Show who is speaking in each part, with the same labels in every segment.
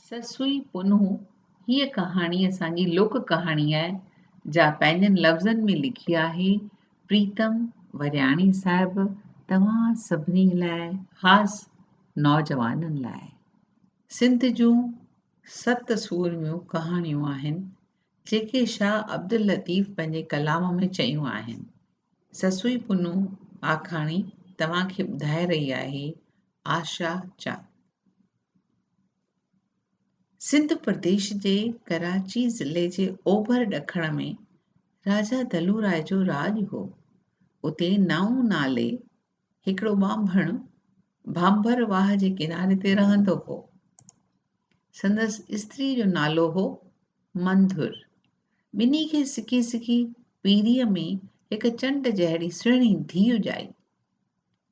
Speaker 1: سسئي پنهون، هيء ڪهاڻي اسان جي لوڪ ڪهاڻي آهي، جا پنهنجن لفظن ۾ لکي آهي پريتم ورياڻي صاحب توهان سڀني لاء خاص نوجوانن لاء. سنڌ جون ست سورميون ڪهاڻيون آهن، جيڪي شاهه عبداللطيف پنهنجي ڪلام ۾ چيون آهن. سسئي پنهون آکاڻي توهان کي ٻڌائي رهي آهي آشا چاند. سنڌ پرديش جي ڪراچي ضلعي جي اوڀر ڏکڻ ۾ راجا دلو راء جو راڄ هو. اتي نائون نالي هڪڙو ٻانڀڻ ڀانڀر واهه جي ڪناري تي رهندو هو. سندس استريء جو نالو هو منڌر. ٻنهي کي سڪي سڪي پيريء ۾ هڪ چنڊ جهڙي سهڻي ڌيء ڄائي.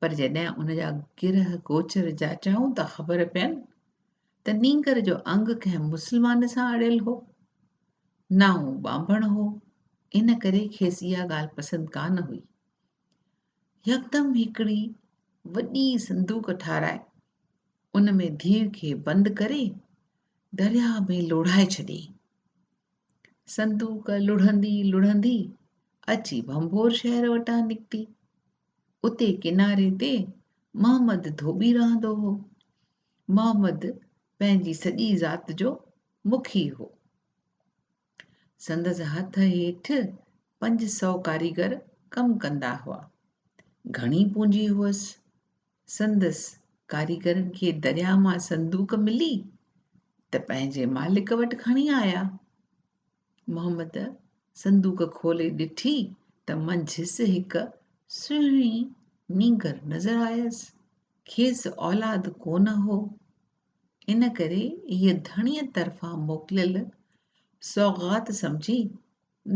Speaker 1: پر جڏهن ان جا گرهه گوچر جاچيائون ته خبر پين ته نينگر جو انگ ڪنهن مسلمان سان اڙيل هو. نائون ٻانڀڻ هو، ان ڪري کيس اها ڳالهه پسند ڪانه هئي. يڪدم هڪڙي وڏي صندوق ٺاهرائي، ان ۾ ڌيء کي بند ڪري درياهه ۾ لوڙهائي ڇڏيائين. صندوق لڙهندي لڙهندي اچي ڀنڀور شهر وٽان نڪتي. اتي ڪناري تي محمد ڌوٻي رهندو هو. محمد پنهنجي سڄي ذات جو مکي هو. سندس هٿ هيٺ 500 ڪاريگر ڪم ڪندا هئا. گهڻي پونجي هئس. سندس ڪاريگرن کي درياء مان صندوق ملي ته پنهنجي مالڪ وٽ کڻي آيا. محمد صندوق کولي ڏٺي ته منجهس هڪ سهڻي نينگر نظر آيس. کيس اولاد ڪونه هو، ان ڪري هيء ڌڻيء طرفان موڪليل سوغات سمجهي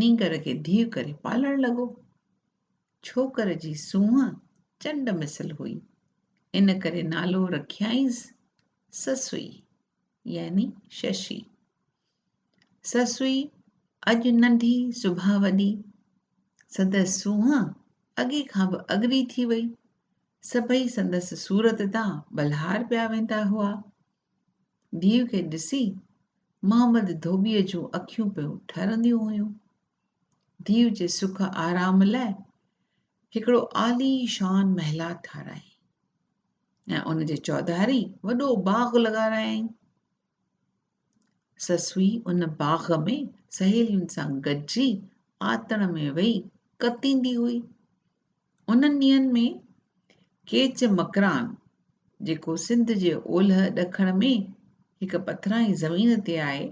Speaker 1: نينگر کي ڌيء ڪري پالڻ لڳو. ڇوڪر جي سونهن چنڊ مثل هئي، ان ڪري نالو رکيائينس سسئي يعني ششي. سسئي اڄ ننڍي سڀان وڏي، سندس سونهن اڳي کان به اڳري ٿي وئي. سڀئي سندس صورت تان ٻلهار پيا ويندا هئا. ڌيء کي ڏسي محمد ڌوٻيء جون اکيون پيون ٺرنديون هيون. ڌيء جي سک آرام لاء هڪڙو عالي شان محلات ٺارايائين ۽ ان جي چوڌاري وڏو باغ لڳارايائين. سسئي ان باغ ۾ سهيلين سان گڏجي آتڻ ۾ ويهي ڪتيندي هئي. انهن ڏينهن ۾ ڪيچ مڪران، جيڪو سنڌ جي اولهه ڏکڻ ۾ هڪ پٿرائين زمين تي آهي،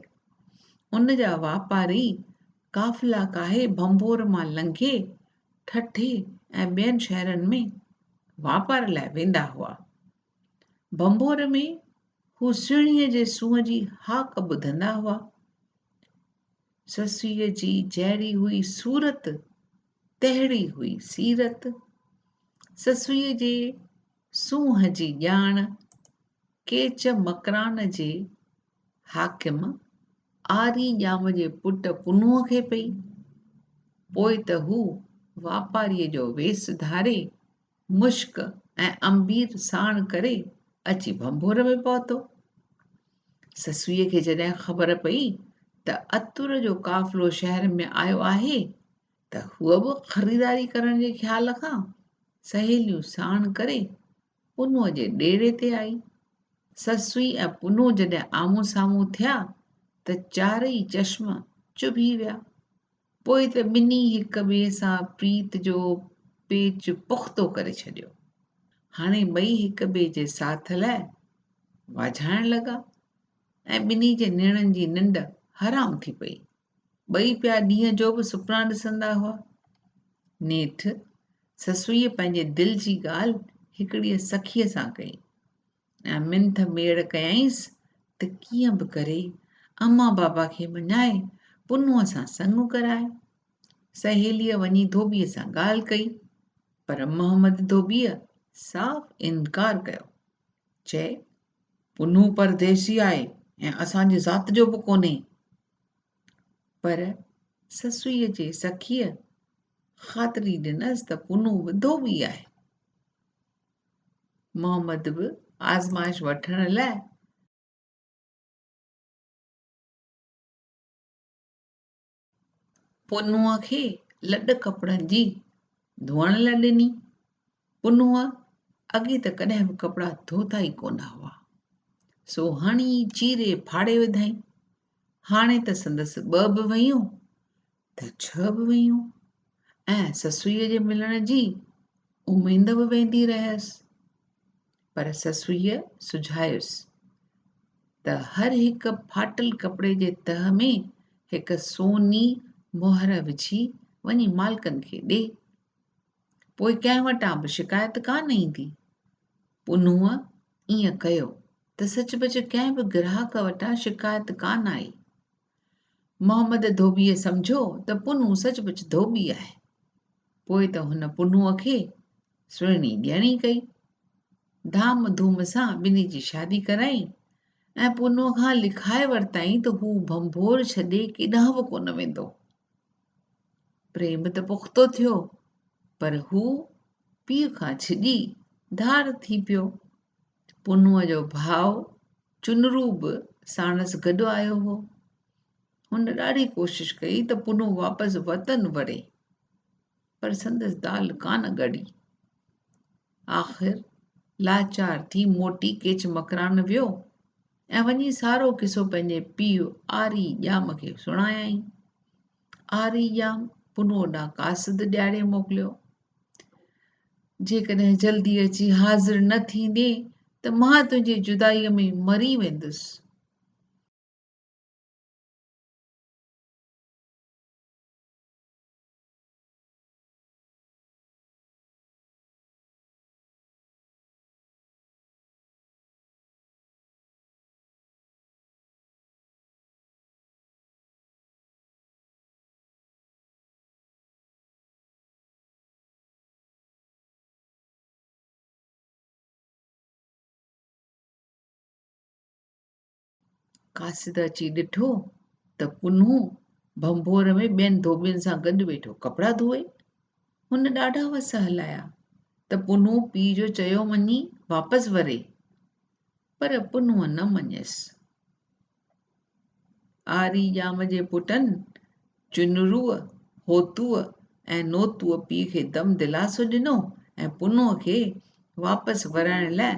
Speaker 1: ان جا واپاري قافلا ڪاهي ڀنڀور مان لنگهي ٺٽي ۽ ٻين شهرن ۾ واپار لاء ويندا هئا. ڀنڀور ۾ هو سهڻيء جي سونهن جي هاڪ ٻڌندا هئا. سسئيء جي جهڙي هئي صورت، تهڙي هئي سيرت. سسئيء جي سونهن جي ڄاڻ ڪيچ مڪران جي حاڪم آري ڄام جي پٽ پنهونء کي پئي. پوء ته هو واپاريء جو ويس ڌاري مشڪ ۽ عنبير ساڻ ڪري اچي ڀنڀور ۾ پهتو. سسئيء کي جڏهن خبر پئي ته عطر جو قافلو شهر ۾ آيو آهي ته هوء به خريداري ڪرڻ جي خيال کان سهيليون ساڻ ڪري پنهونء جي ڏيري تي آئي. سسئي ۽ پنهون جڏهن آمهون سامهون ٿيا ته چارئي چشم چڀي ويا. پوء ته ٻنهي هڪ ٻئي سان پريت جو پيچ پختو ڪري ڇڏيو. هاڻي ٻئي هڪ ٻئي جي ساٿ لاء واجهائڻ لڳا ۽ ٻنهي جي نيڻن جي ننڊ حرام ٿي پئي. ٻئي پيا ڏينهن جو به سپنا ڏسندا هئا. نيٺ سسئيء پنهنجي دل جي ڳالهه هڪڙيء سکيء سان ڪئي ۽ منٿ ميڙ ڪيائينس ته ڪيئن به ڪري امان بابا کي مڃائي پنهونء سان سڱ ڪرائي. سهيليء وڃي ڌوٻيء سان ڳالهه ڪئي، پر محمد ڌوٻيء صاف انڪار ڪيو. چئي، پنهون پرديسي آهي ۽ اسان جي ذات جو به ڪونهي. پر سسئيء جي سکيء خاطري ڏنس ته پنهون به ڌوٻي آهي. محمد به آزمائش وٺڻ لاء. پنهونء کي لڏ ڪپڙن جي ڌوئڻ لاء ڏني. پنهونء اڳي ته ڪڏهن به ڪپڙا ڌوتا ئي ڪونه هئا، سو هڻي چيري ڦاڙي وڌائين. هاڻي ته سندس ٻه به ويون ته ڇهه به ويون ۽ سسئيء جي ملڻ جي اميد به ويندي رهيس. پر سسئيء سجهايس ته هر هڪ ڦاٽل ڪپڙي جي تهه ۾ هڪ سوني مهر وجهي وڃي مالڪن کي ڏي. پوء ڪنهن وٽان به شڪايت ڪانه ايندي. پنهونء ائين ڪيو ته سچ پچ ڪنهن به گراهڪ وٽان شڪايت ڪانه آئي. محمد ڌوٻيء سمجهيو ته پنهون سچ پچ ڌوٻي آهي. پوء ته هن پنهونء کي سهڻي ڏيڻي ڪئي. ڌام ڌوم سان ٻنهي جي شادي ڪرائين ۽ پنهونء کان لکائي ورتائين ته هو ڀنڀور ڇڏي ڪيڏانهن به ڪونه ويندو. پريم ته پختو ٿيو، پر هو پيء کان ڇڄي ڌار ٿي پيو. پنهونء جو ڀاء چنرو به ساڻس گڏ آيو هو. هن ڏاڍي ڪوشش ڪئي ته پنهون واپس وطن وري، پر سندس دال ڪانه ڳڙي. آخر لاچار ٿي موٽي ڪيچ مڪران ويو ۽ وڃي سارو قصو پنهنجي پيء آري ڄام کي سڻايائين. آري ڄام پنهون ڏانهن قاصد ڏياري موڪليو. جيڪڏهن جلدي اچي حاضر نه ٿيندين ته مان تنهنجي جدائيء ۾ مري ويندس. قاصد اچي ڏٺو ته پنهون ڀنڀور ۾ ٻين ڌوٻين سان گڏ ويٺو ڪپڙا ڌوئي. هن ڏاڍا وس هلايا ته پنهون پيء جو چيو مڃي واپس وري، پر پنهونء نه مڃيس. آري ڄام جي پٽن چنروء، هوتوء ۽ نوتوء پيء کي دم دلاسو ڏنو ۽ پنهونء کي واپس ورائڻ لاء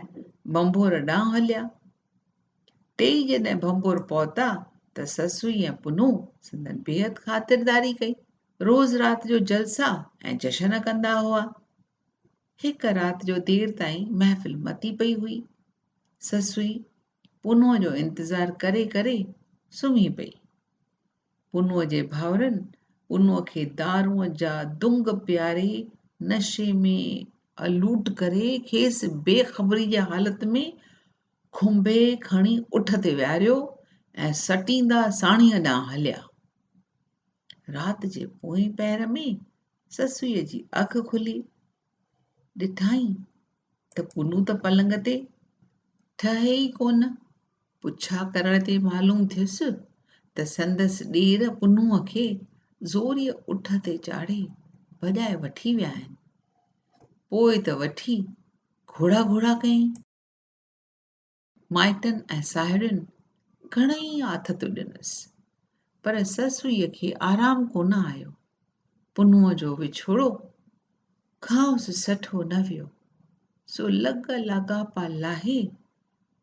Speaker 1: ڀنڀور ڏانهن هليا. ٽيئي جڏهن ڀنڀور پهتا ته سسئي ۽ پنهون سندن بيحد خاطرداري ڪئي. روز رات جو جلسا ۽ جشن ڪندا هئا. هڪ رات جو دير تائين محفل متي پئي هئي. سسئي پنهونء جو انتظار ڪري ڪري سمهي پئي. پنهونء جي ڀائرن پنهونء کي دارونء جا دنگ پياري نشي ۾ الوٽ ڪري کيس بي خبري جي حالت ۾ کنڀي کڻي اٺ تي ويهاريو ۽ سٽيندا ساڻيهه ڏانهن هليا. رات جي پوئين پهر ۾ سسئيء جي اک کلي. ڏٺائين ته پنهون ته پلنگ تي ٺهي ئي ڪونه. پڇا ڪرڻ تي معلوم ٿيس ته سندس ڏير پنهونء کي زوريء اٺ تي چاڙهي ڀڄائي وٺي ويا آهن. پوء ته وٺي گهوڙا گهوڙا ڪيائين. مائٽن ۽ ساهيڙين گهڻئي آٿتون ڏنس، پر سسئيء کي آرام ڪونه آيو. پنهونء جو وڇوڙو کانئس سٺو نه ويو، سو لڳ لاڳاپا لاهي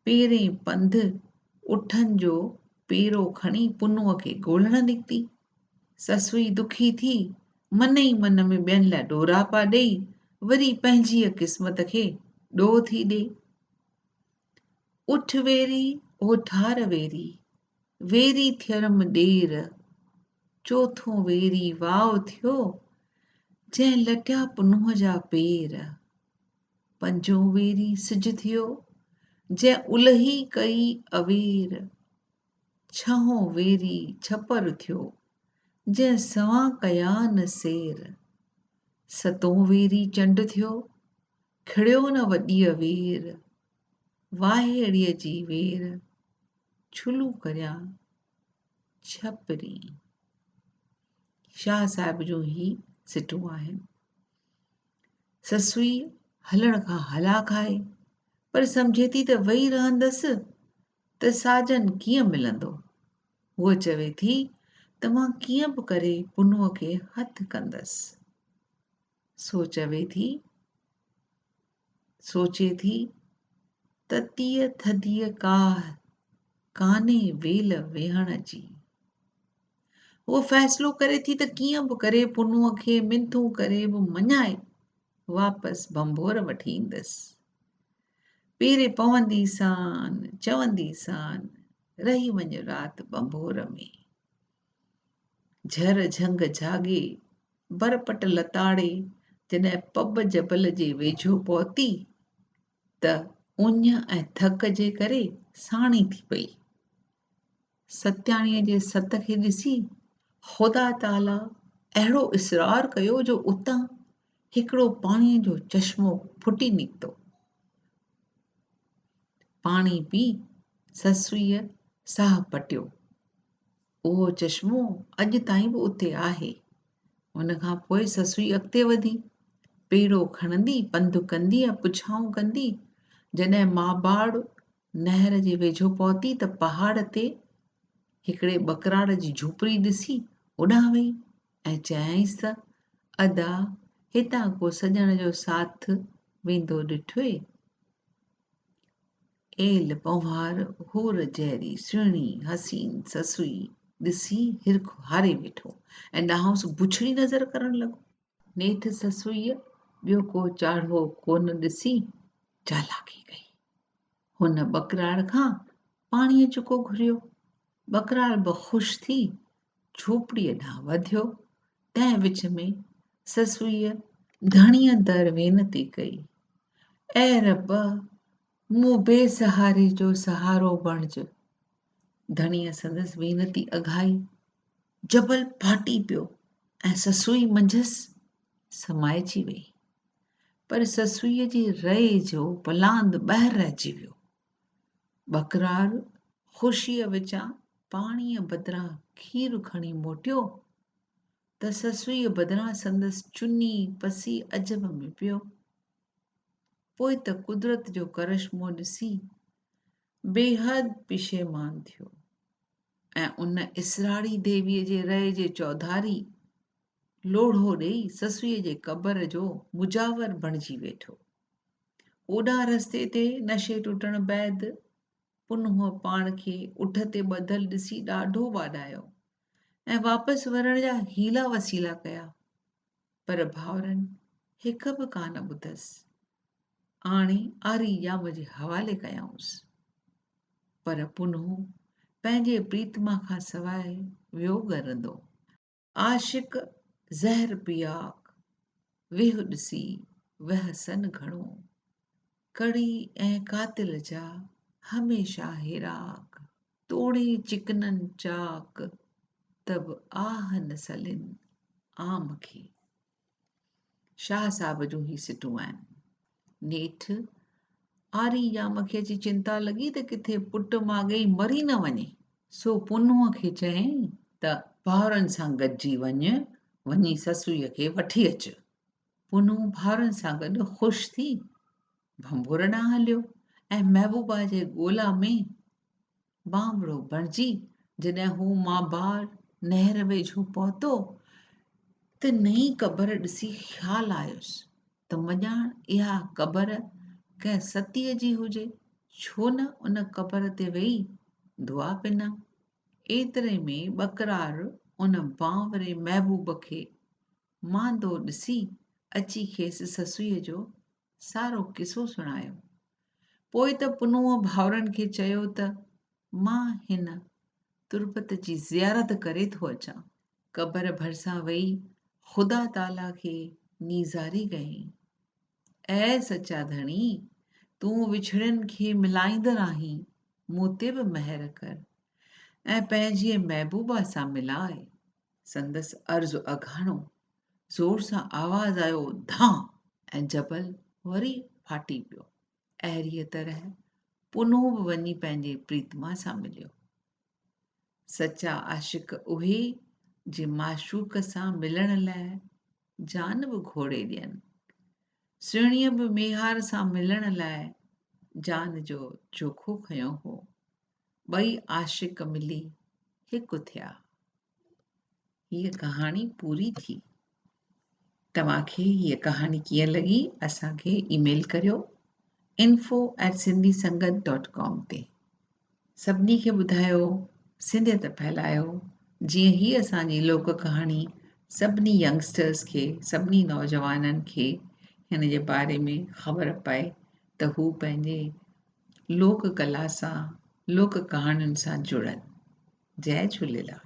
Speaker 1: پيرين پنڌ اٺن جو پيرو کڻي پنهونء کي ڳولڻ نڪتي. سسئي دکي ٿي من ئي من ۾ ٻين لاء ڏوراپا ڏيئي وري پنهنجيء قسمت کي ڏوهه ٿي ڏئي. اٺ ويري اوٺار ويري، ويري ٿيرم ڏير، چوٿون ويري واء ٿيو، جنهن لٽيا پنهونء جا پير. پنجون ويري سج ٿيو، جنهن الهي ڪئي اوير. ڇهون ويري ڇپر ٿيو، جنهن سوان ڪيا نه سير. ستون ويري چنڊ ٿيو، کڙيو نه وڏيء وير. واهيڙيء جي وير، ڇلون ڪريان ڇپرين. شاهه صاحب جون هي سٽون آهن. سسئي هلڻ کان هلاک آهي، پر سمجهي ٿي ته ويهي رهندس ته ساجن ڪيئن ملندو؟ هوء چوي ٿي ته مان ڪيئن به ڪري پنهونء کي هٿ ڪندس. سو چوي ٿي، سوچي ٿي، تتيء ٿڌيء ڪاهه، ڪانهي ويل ويهڻ جي. هوء فيصلو ڪري ٿي ته ڪيئن به ڪري پنهونء کي منٿون ڪري به مڃائي واپس ڀنڀور وٺي ايندس. پيري پوندي سان، چوندي سان، رهي وڃ رات ڀنڀور ۾. جهر جهنگ جهاڳي، برپٽ لتاڙي جڏهن پٻ جبل جي ويجهو پهتي ته اڃ ۽ ٿڪ جي ڪري ساڻي ٿي پئي. ستياڻيء جي ست کي ڏسي خدا تعاليٰ اهڙو اصرار ڪيو جو اتان هڪڙو پاڻيء جو چشمو ڦٽي نڪتو. پاڻي پي سسئيء ساهه پٽيو. اهو چشمو اڄ تائين به اتي آهي. ان کان پوء سسئي اڳتي وڌي. پيڙو کڻندي، پنڌ ڪندي ۽ پڇائون ڪندي جڏهن ماباڙ نهر جي ويجهو پهتي ته پهاڙ تي هڪڙي ٻڪراڙ جي جهوپڙي ڏسي اوڏانهن وئي ۽ چيائينس ته، ادا، هتان ڪو سڄڻ جو ساٿ ويندو ڏٺوئي؟ ايل پنهوار حور جهڙي سهڻي حسين سسئي ڏسي هرک هاري ويٺو ۽ ڏانهس بڇڙي نظر ڪرڻ لڳو. نيٺ سسئيء ٻيو ڪو چاڙهو ڪونه ڏسي چالاڪي ڪئي. هن ٻڪراڙ کان پاڻيء چڪو گهريو. ٻڪراڙ به خوش ٿي جهوپڙيء ڏانهن وڌيو. تنهن وچ ۾ سسئيء ڌڻيء در وينتي ڪئي، اي رب! مون بي سهاري جو سهارو بڻج. ڌڻيء سندس وينتي اگهائي. جبل ڦاٽي پيو ۽ سسئي منجهس سمائجي وئي. پر سسئيء جي رئي جو پلاند ٻاهر رهجي ويو. ٻڪرار خوشيء وچان پاڻيء بدران کير کڻي موٽيو ته سسئيء بدران سندس چني پسي عجب ۾ پيو. پوء ته قدرت جو ڪرشمو ڏسي بيحد پشيمان ٿيو. ۽ ان اسراڙي ديويء جي رئي جي چوڌاري لوڙهو ڏيئي سسئيء جي قبر جو مجاور بڻجي ويٺو. اوڏانهن رستي تي نشي ٽٽڻ بعد پنهونء پاڻ کي اٺ تي ٻڌل ڏسي ڏاڍو ٻاڏايو ۽ واپس ورڻ جا حيلا وسيلا ڪيا، پر ڀائرن هڪ به ڪانه ٻڌس. آڻي آري ڄام جي حوالي ڪيائونس. پر پنهون پنهنجي پريتما کان سواء ويو ڳرندو. عاشق زهر پياڪ، ويهه ڏسي وهسن گهڻو. ڪڙي ۽ قاتل جا هميشه هيراڪ. توڙي چڪنن چاڪ، ته به آهه نه سلين عام کي. شاهه صاحب جون هي سٽون آهن. نيٺ آري ڄام کي اچي چنتا لڳي ته ڪٿي پٽ ماڳهين مري نه وڃي. سو پنهونء کي چيائين ته ڀائرن سان گڏجي وڃ، وڃي سسئيء کي وٺي اچ. پنهون ڀائرن سان گڏ خوش ٿي ڀنڀور ڏانهن هليو ۽ محبوبا جي ڳولا ۾ بانبڙو بڻجي جڏهن هو مابار نهر ويجهو پهتو ته نئين قبر ڏسي خيال آيس ته مڄاڻ اها قبر ڪنهن ستيء جي هجي، ڇو نه ان قبر تي ويهي دعا پنان. ايتري ۾ ٻڪرار ان بانوري محبوب کي ماندو ڏسي اچي کيس سسئيء جو سارو قصو سڻايو. پوء ته پنهونء ڀائرن کي چيو ته مان هن تربت جي زيارت ڪري ٿو اچان. قبر ڀرسان ويهي خدا تعاليٰ کي نيزاري ڪيائين. اي سچا ڌڻي! تون وڇڙين کي ملائيندڙ آهين، مون تي به مهر ڪر ۽ پنهنجيء محبوبه سان ملاء. سندس عرض اگهاڻو زور سان آواز آيو ڌان! ۽ جبل وري ڦاٽي پيو. اهڙيء طرح پنهون به وڃي پنهنجي پريتما سان مليو. سچا عاشق اهي جي معشوق سان ملڻ لاء جان به گهوڙي ڏين. سهڻيء به ميهار سان ملڻ لاء جان جو جوکو کنيو هو. ٻئي عاشق ملي هڪ ٿيا. هيء ڪهاڻي پوري ٿي. توهان کي هيء ڪهاڻي ڪيئن لڳي اسان کي اي ميل ڪريو info at Sindhi Sangat dot com تي. سڀني کي ٻڌايو، سنڌيت ڦهلايو جيئن هي اسان جي لوڪ ڪهاڻي سڀني ينگسٽرز کي سڀني نوجوانن کي هن جي باري ۾ خبر پئي ته هو پنهنجي لوڪ ڪلا سان لوڪ ڪهاڻين سان جڙن. جئي جهوليلال.